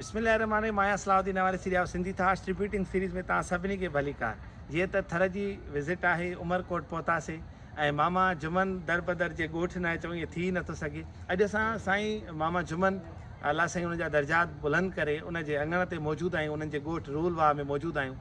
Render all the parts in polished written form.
بسم الله الرحمٰن الرحيم آهيان صلاح الدين اواري Syria Sindhi thoughts tributing series ۾ توهان سڀني کي ڀليڪار جيئن ته ٿر جي وزٽ آهي عمرڪوٽ پهتاسي ۽ ماما جمن دربدر جي ڳوٺ نه اچون ائين ٿي ئي نٿو سگهي اڄ اسان سائين ماما جمن الله سائين ان جا درجات بلند ڪري ان جي اڱڻ تي موجود آهيون انهن جي ڳوٺ رول واهه ۾ موجود آهيون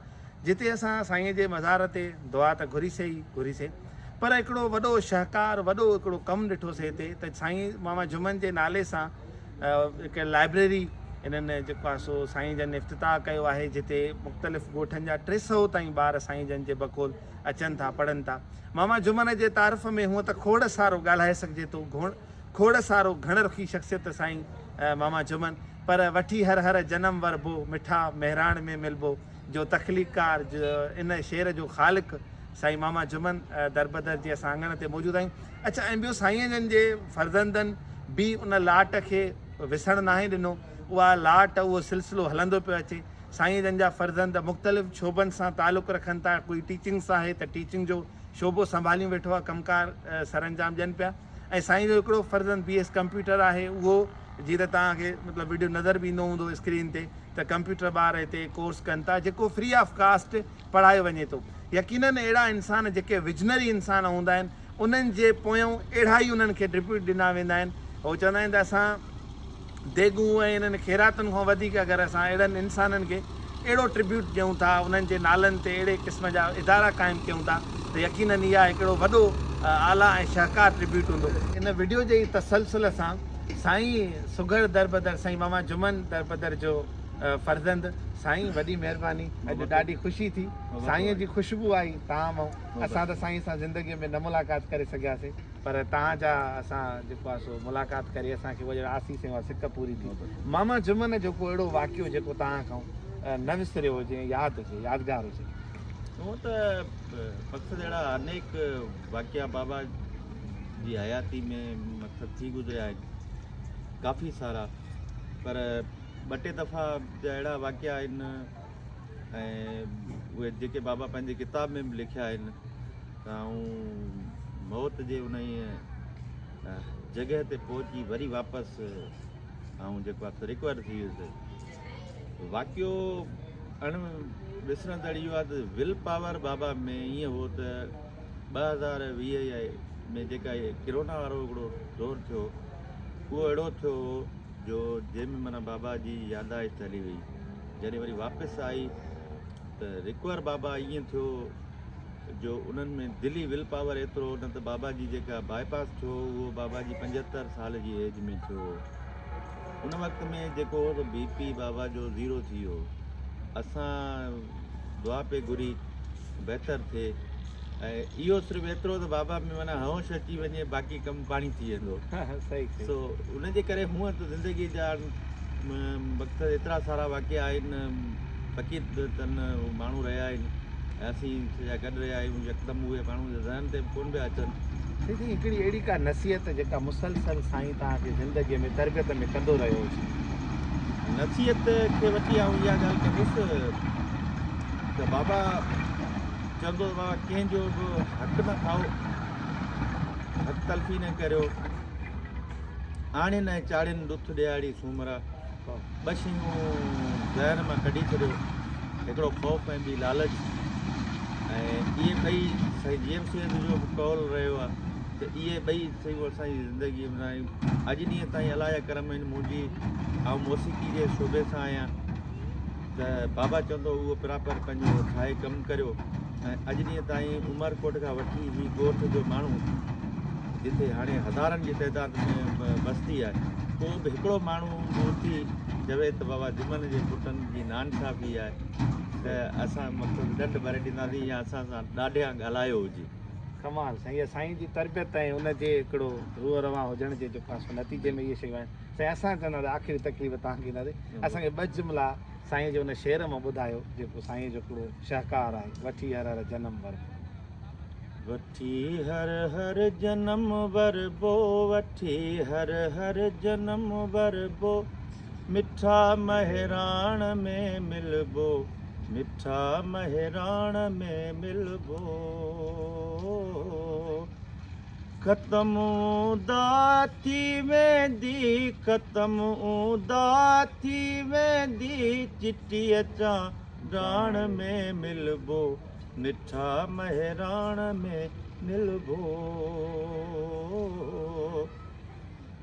جتي اسان سائين جي مزار تي دعا ته گهري سي ئي گهري سي پر هڪڙو وڏو شهڪار وڏو هڪڙو ڪم ڏٺو سي هتي ته سائين ماما جمن جي نالي سان هڪ لائبريري انهن جيڪو آهي سو سائين جن افتتاح ڪيو آهي جتي مختلف ڳوٺن جا 300 تائين ٻار سائين جن جي بقول اچن ٿا پڙهن ٿا. ماما جمن جي تعارف ۾ هونء ته کوڙ سارو ڳالهائي سگهجي ٿو کوڙ سارو گهڻ رخي شخصيت سائين ماما جمن پر وٺي هر هر جنم وربو مٺا مهراڻ ۾ ملبو جو تخليقڪار ان شعر جو خالق سائين ماما جمن دربدر جي اسان اڱڻ تي موجود آهيون. اڇا ۽ ٻيو سائين جن جي فرزندن به ان لاٽ کي وسڻ ناهي ڏنو، اها لاٽ اهو سلسلو هلندو پيو اچي. سائين جن جا فرزند مختلف شعبن سان تعلق رکن ٿا، ڪوئي ٽيچنگ سان آهي ته ٽيچنگ جو شعبو سنڀاليون ويٺو آهي، ڪم ڪار سرانجام ڏين پيا ۽ سائين جو هڪڙو فرزند بي ايس ڪمپيوٽر آهي اهو جيئن ته توهان کي مطلب وڊيو نظر به ايندو هوندو اسڪرين تي ته ڪمپيوٽر ٻار هتي ڪورس ڪن ٿا جيڪو فري آف ڪاسٽ پڙهايو وڃي ٿو. يقينن اهڙا انسان جيڪي وزنري انسان هوندا آهن انهن جي پويون اهڙا ئي انهن کي ٽربيوٽ ڏنا ويندا آهن. هو چوندا آهن ته اسان ديڳون ۽ انهن خيراتن کان وڌيڪ اگر اسان اهڙن انسانن کي اهڙو ٽربيوٽ ڏيون ٿا انهن جي نالن تي اهڙي قسم جا ادارا قائم ڪيون ٿا ته يقينن اها هڪڙو وڏو اعليٰ ۽ شهڪار ٽربيوٽ هوندو. ان وڊيو جي ئي تسلسل سان سائين سگهڙ دربدر سائين ماما جمن دربدر جو فرزند سائين وڏي مهرباني اڄ ڏاڍي خوشي ٿي سائين جي خوشبو آئي توهان مئون اسان ته سائين سان زندگي ۾ نه ملاقات ڪري سگهياسين پر توهان جا اسان جيڪو آهي سو ملاقات ڪري اسان کي اها ڄڻ آسيس ۽ اها سڪ پوري ٿي ماما جمن جو ڪو اهڙو واقعو جيڪو توهان کان نه وسريو هجي ۽ ياد هجي يادگار هجي. هونء ته مقصد اهڙا انيڪ واقعا بابا جي حياتي ۾ مقصد ٿي گذريا آهن ڪافي سارا پر ٻه ٽي دفعا جا اهڙا واقعا آهن ۽ اهي جيڪي بابا پنهنجي ڪتاب ۾ به لکيا آهن ته آئون موت جي انهيء جڳهه تي پهچي وري واپس آئون جيڪو آهي سو رڪور ٿي ويس. واقعو اڻ وسرندڙ اهو آهي ته will power بابا ۾ ائين هو ته 2020 ۾ جيڪا ڪرونا وارو هڪڙو دور ٿيو اهو اهڙو ٿيو هو جو جنهن ۾ معنيٰ بابا جي ياداشت هلي وئي. جڏهن وري واپس آئي ته رڪور بابا ائين ٿيو جو انهن ۾ دلي will power ايترو نه ته بابا جي جيڪا باء پاس ٿيو اهو بابا جي 75 سال جي ايج ۾ ٿيو هو. ان وقت ۾ جيڪو هو سو بي پي بابا جو زيرو ٿي ويو. اسان دعا پئي گهري بهتر ٿئي ۽ اهو صرف ايترو ته بابا ۾ معنيٰ هوش اچي وڃي باقي ڪم پاڻي ٿي ويندو. سو ان جي ڪري هونء ته زندگي جا مقصد ايترا سارا واقعا آهن فقير تن ماڻهو رهيا آهن ۽ اسين سڄا گڏ رهيا آهيون يڪدم اهي ماڻهو جي ذهن تي به ڪونه پيا اچن. سائين هڪڙي اهڙي ڪا نصيحت جيڪا مسلسل سائين توهان کي زندگي ۾ تربيت ۾ ڪندو رهيو هجي. نصيحت کي وٺي آئون اها ڳالهه ڪندس ته بابا چوندو ته بابا ڪنهن جو به حق نه کائو، حق تلفي نه ڪريو، آڻين ۽ چاڙهين ڏٿ ڏيهاڙي سومرا، ٻه شيون ذهن مان ڪڍي ڇڏيو، هڪڙو خوف ۽ ٻي لالچ ۽ اهي ٻئي سائين جي ايم سيد جو به قول رهيو آهي ته اهي ٻئي شيون اسان جي زندگي ۾ اڄ ڏينهن تائين الله جا ڪرم آهن منهنجي آئون موسيقي جي شعبي سان آهيان ته بابا چوندو هو اهو پراپر پنهنجو ٺاهي ڪم ڪريو ۽ اڄ ڏينهن تائين عمرڪوٽ کان وٺي هي ڳوٺ جو ماڻهو جتي هاڻي هزارن جي تعداد ۾ بستي آهي ڪو به هڪڙو ماڻهو به اٿي چوي ته بابا جمن جي پٽن جي ناانصافي آهي ته اسان مقصد ڏنڊ ڀري ڏينداسين يا اسان سان ڏاڍيان ڳالهايو هجي. ڪمال سائين اها سائين جي تربيت ۽ ان جي هڪڙو روح روان هجڻ جي جيڪو آهي سو نتيجي ۾ اهي شيون آهن. سائين اسان چوندا ته آخري تڪليف توهان کي ڏينداسين اسان کي ٻه جملا سائين جي ان شعر مان ٻڌايو جيڪو سائين جو هڪڙو شهڪار آهي وٺي هر هر جنم وربو. وٺي هر هر جنم وربو وٺي هر هر جنم وربو مٺا مهراڻ ۾ ملبو مٺا مهراڻ ۾ ملبو. ختم اوندا ٿي ويندي، ختم اوندا ٿي ويندي، چٽيء چانڊاڻ ۾ ملبو، مٺا مهراڻ ۾ ملبو.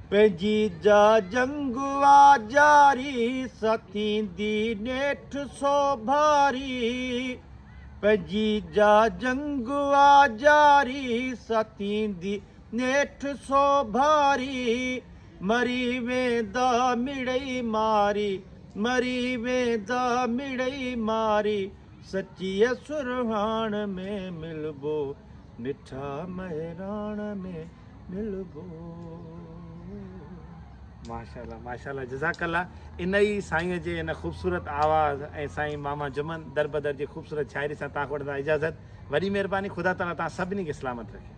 پنهنجي جا جنگ آ جاري، سا ٿيندي نيٺ سوڀاري. پنهنجي جا جنگ آ جاري، سا ٿيندي نيٺ سوڀاري. مري ويندا مڙئي ماري، مري ويندا مڙئي ماري، سچيء سرهاڻ ۾ ملبو، مٺا مهراڻ ۾ ملبو. ماشاءالله ماشاءالله جزاڪ الله ان ئي سائين جي ان خوبصورت آواز ۽ سائين ماما جمن دربدر جي خوبصورت شاعري سان توهان کان وٺندا اجازت وڏي مهرباني خدا تعالي توهان سڀني کي سلامت رکي.